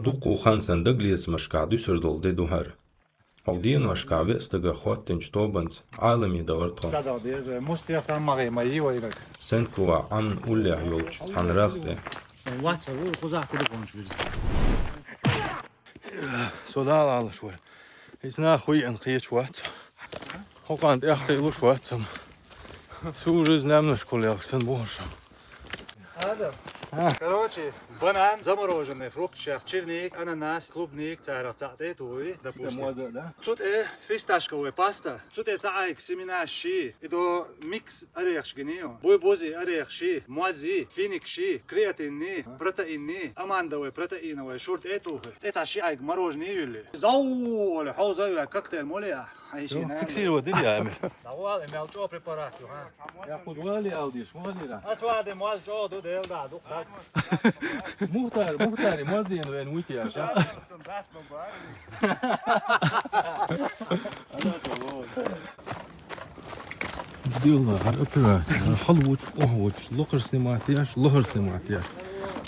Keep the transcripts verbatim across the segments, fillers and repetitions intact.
Дуккха хан санна дагалецамашкахь дуьсур долу де ду хӀара. ХӀокху деношкахь веа стага хӀоттийначу тобанца Ӏаламе дахара тхо. Мустех сан ма гӀе, ма йий вайнаг. Сенкова Ӏамна уллехь йолчу цхьана рагӀ тӀе. Вац, ву, кхузахь телефончу вирза. Со Дала Ӏалаш вай. Иза нах хуйан кхечу вац. ХӀокхунна тӀехь кхийлуш вац ам. Суна иза немнаш кхуллехь сан бохуш ам. Адам. А. Короче, банан, замороженный фрукт, черник, ананас, клубник, царах цхьаъ тӀе тухуй, допустим. Цу тӀе фисташковый паста, цу тӀе цхьа айка семена ши, и до микс орехаш гиний, буй-бузи орех ши, мози, финик ши, креатинни, протеинни, амандовый протеиновый шура тӀе тухуй. ТӀе цхьа ши айка мороженое юьллий. Зау, оле, хьо зау, коктейль моле, а? Хьайшина. Фиксировать дили ями. Давай, мел чо препарат ю, ха? Я кхуза вали алдиш, валира. Ас ваде моз чо ду, дел да, ду, да. Мухтар, Мухтари, моз ден вен вити, а? Дела, хьар оператор, хьал вуч, ох вуч, лакхар снимать яш, лахар снимать яш.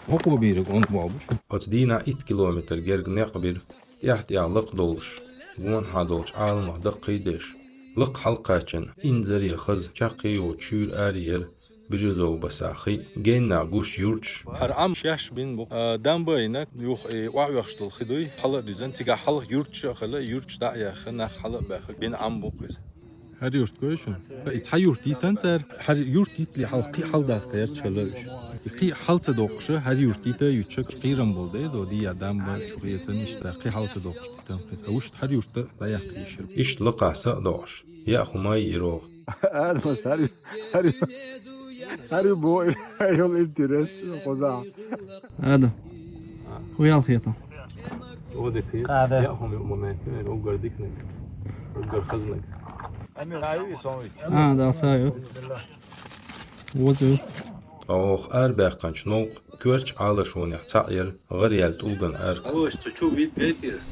Окъо бийриг он бабуш. Оцу дийнахь итт километр герга некъ бира. ТӀаьхь-тӀаьхьа лакха долуш, гонахьа долчу Ӏаламах даккхийдеш, лакха хьалакхаьчна, инзаре хаза, чаккхе йоцу шуьйра аре яра Березовый баса хи, геннахь гуш юрташ. ХӀара Ӏам шаьш бина бу, а, дамба а йина, юха и охьавехаш долу хи дуй, хьала а дуьзна, цигахь хьалха юрташ а хила, юрташ дӀа а яьхна, нах хьала а баьхна, бина Ӏам бу-кх иза. ХӀара юрт гой шуна? И цхьа юрт йитан цара. ХӀара юрт йитле хьалха кхин хьалдаккха яц хала уьш. И кхин хьал ца доккхуша, хӀара юрт йита а юьтуша, кхерам болу дела, дия дамба чу хецан иштта, кхин хьал ца доккхуш йитан кхин. А уьш хӀара юртта дӀаяккха йиш яра. Иштта лакхахь са а доккхуш, яа хӀума а йирогӀу. Адамас хӀара ю-, хӀара ю-, хӀара ю боху, йолу интерес кхузахь. Ада. Ху ял хетам. Оде хи. Ада. Я хум момент, угар дикнаг. Угар хазнаг. Амир аю и сон вич. А, да, саю. Возу. Ох, арбаьккханчу новкъа коьртачу Ӏалашонех цхьаъ яра гӀараяьлла тӀулган арка. Алош, цу чу вид гайтирас.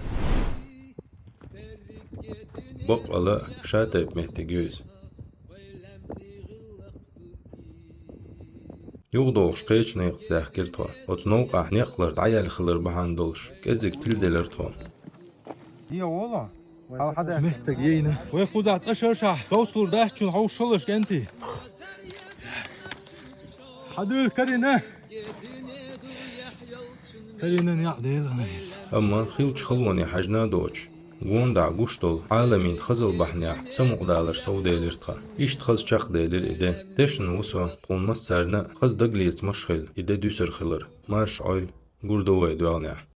Бакъала ша тайпа меттиг ю иза. ЮхадогӀуш кхечу некъаца даьхкира тхо. Оцу новкъахь некъ лар дӀаяьлла хилар бахьана долуш, кӀеззиг тиладелира тхо. Меттиг йийна. Вай кхузахь цӀа шаршахь, товсалур дац чун хьовшалаш кӀентий. Хьадуьйла карина. Карина неӀ делахана. Амма хиллачу халоне хьаьжна а доцуш, гондахь гуш долу Ӏаламийн хазал бахьанехь самукъадалар совделира тхан. Иштта хаза чекхделира и де. Тешна ву со, тхуна массарна а хаза дагалецамаш хила, и де дуьсур хилар. Марша Ӏойла, гур ду вай доьгӀнехь.